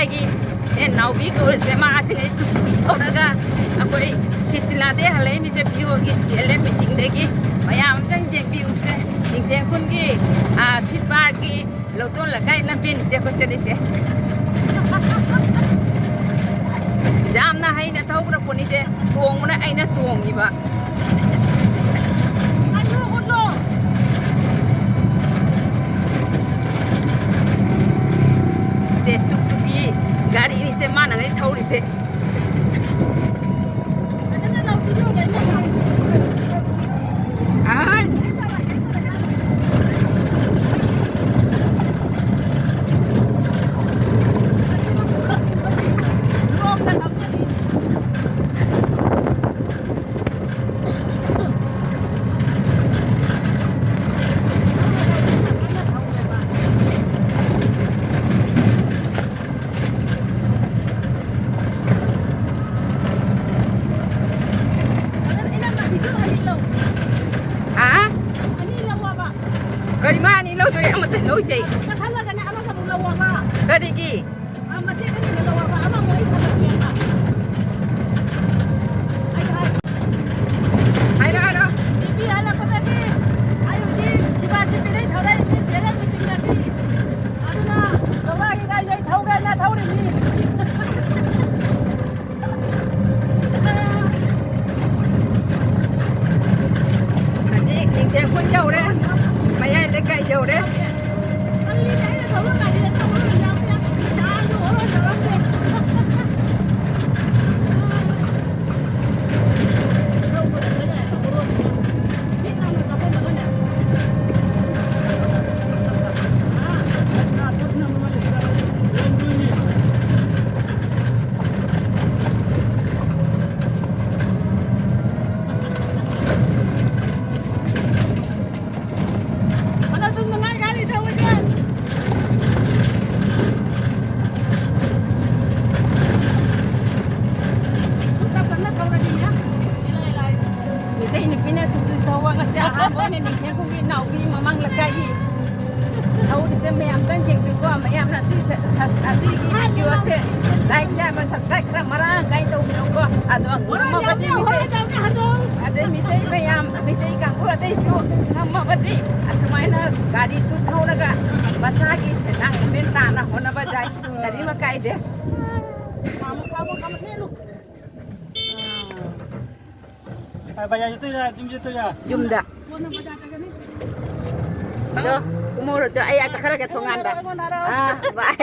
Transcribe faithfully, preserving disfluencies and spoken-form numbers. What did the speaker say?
ꯑꯩꯒꯤ ꯑꯦ, ꯅꯥꯎꯕꯤ ꯀꯧꯔꯤꯁꯦ, ꯃꯥꯁꯤꯅ ꯑꯩ ꯇꯨꯄꯤ ꯇꯧꯔꯒ ꯑꯩꯈꯣꯏ ꯁꯤꯇꯤꯂꯥꯗꯩ ꯍꯜꯂꯛꯏ ꯃꯤꯁꯦ, ꯚꯤ ꯑꯣꯒꯤ ꯁꯤ ꯑꯦꯜ ꯑꯦꯝ ꯃꯤꯇꯤꯡꯗꯒꯤ꯫ ꯃꯌꯥꯝ ꯑꯝꯇꯪ ꯌꯦꯡꯕꯤꯌꯨꯁꯦ, ꯅꯤꯡꯊꯦꯝ ꯈꯨꯟꯒꯤ, ꯑꯥ, ꯁꯤꯠ ꯄꯥꯔꯛꯀꯤ ꯂꯧꯗꯣꯟ ꯂꯩꯀꯥꯏ ꯂꯝꯕꯦꯟꯁꯦ ꯑꯩꯈꯣꯏ ꯆꯠꯂꯤꯁꯦ꯫ ꯌꯥꯝꯅ ꯍꯩꯅ ꯊꯧꯈ꯭ꯔ ꯄꯣꯠꯅꯤꯁꯦ, ꯇꯣꯡꯕꯅ ꯑꯩꯅ ꯇꯣꯡꯉꯤꯕ꯫ ꯁꯦ, ꯇꯨꯛ ꯇꯨꯛꯀꯤ ꯒꯥꯔꯤꯅꯤꯁꯦ ꯃꯥꯅ ꯉꯩ ꯊꯧꯔꯤꯁꯦ꯫ ꯑꯥꯏ꯫ ꯍꯥ? ꯀꯔꯤ ꯃꯥ ꯑꯅꯤ ꯂꯧꯗꯣꯏ? ꯑꯃꯠꯇ ꯂꯧꯁꯦ꯫ ꯀꯔꯤꯒꯤ? ꯍꯥꯏꯔꯣ, ꯍꯥꯏꯔꯣ꯫ ꯅꯨꯄꯤ ꯍꯜꯂꯛꯄꯗꯒꯤ ꯑꯩ ꯍꯧꯖꯤꯛ ꯁꯤꯕꯥ ꯁꯤꯕꯤꯗꯩ ꯊꯧꯔꯛꯏꯅꯤ, ꯆꯦꯔꯪ ꯃꯤꯇꯤꯡꯗꯒꯤ꯫ ꯑꯗꯨꯅ ꯂꯧꯔꯛꯏ ꯀꯥꯏꯗꯩ ꯊꯧꯒꯦ ꯍꯥꯏꯅ ꯊꯧꯔꯤꯅꯤ꯫ ꯍꯧꯖꯤꯛ ꯅꯤꯡꯊꯦꯝ ꯈꯨꯟ ꯌꯧꯔꯦ, ꯃꯌꯥꯏ ꯂꯩꯀꯥꯏ ꯌꯧꯔꯦ꯫ ꯃꯤꯇꯩ ꯅꯨꯄꯤꯅ ꯇꯨ ꯇꯨ ꯊꯧꯕ ꯉꯁꯤ ꯑꯍꯥꯟꯕ ꯑꯣꯏꯅ ꯅꯤꯡꯊꯦꯝ ꯈꯨꯟꯒꯤ ꯅꯥꯎꯕꯤ ꯃꯃꯥꯡ ꯂꯩꯀꯥꯏꯒꯤ꯫ ꯊꯧꯔꯤꯁꯦ ꯃꯌꯥꯝꯇꯪ ꯌꯦꯡꯕꯤꯌꯨꯀꯣ꯫ ꯃꯌꯥꯝꯅ ꯁꯤ ꯁ- ꯁ- ꯑꯁꯤꯒꯤ ꯚꯤꯗꯤꯑꯣꯁꯦ ꯂꯥꯏꯛ, ꯁꯤꯌꯥꯔ, ꯁꯕꯁꯀ꯭ꯔꯥꯏꯕ ꯈꯔ ꯃꯔꯥꯡ ꯀꯥꯏꯅ ꯇꯧꯕꯤꯔꯣꯀꯣ꯫ ꯑꯗꯣ ꯉꯝꯃꯕꯗꯤ ꯃꯤꯇꯩ, ꯑꯗꯩ ꯃꯤꯇꯩ ꯃꯌꯥꯝ, ꯃꯤꯇꯩ ꯀꯥꯡꯕꯨ ꯑꯇꯩꯁꯨ ꯉꯝꯃꯕꯗꯤ ꯑꯁꯨꯃꯥꯏꯅ ꯒꯥꯔꯤꯁꯨ ꯊꯧꯔꯒ ꯃꯁꯥꯒꯤ ꯁꯦꯟꯗꯥꯡ ꯂꯝꯕꯦꯟ ꯇꯥꯅ ꯍꯣꯠꯅꯕ ꯌꯥꯏ꯫ ꯀꯔꯤꯃ ꯀꯥꯏꯗꯦ꯫ ꯕꯖꯥꯔ ꯆꯠꯇꯣꯏꯔꯥ, ꯌꯨꯝ ꯆꯠꯇꯣꯏꯔꯥ? ꯌꯨꯝꯗ꯫ ꯑꯗꯣ ꯀꯨꯝꯍꯧꯔꯁꯨ ꯑꯩ ꯑꯥ ꯆꯠꯈ꯭ꯔꯒꯦ ꯊꯣꯡꯒꯥꯟꯗ꯫ ꯑꯩꯉꯣꯟꯗ ꯍꯥꯏꯔꯛꯑꯣ꯫ ꯑꯥ, ꯕꯥꯏ꯫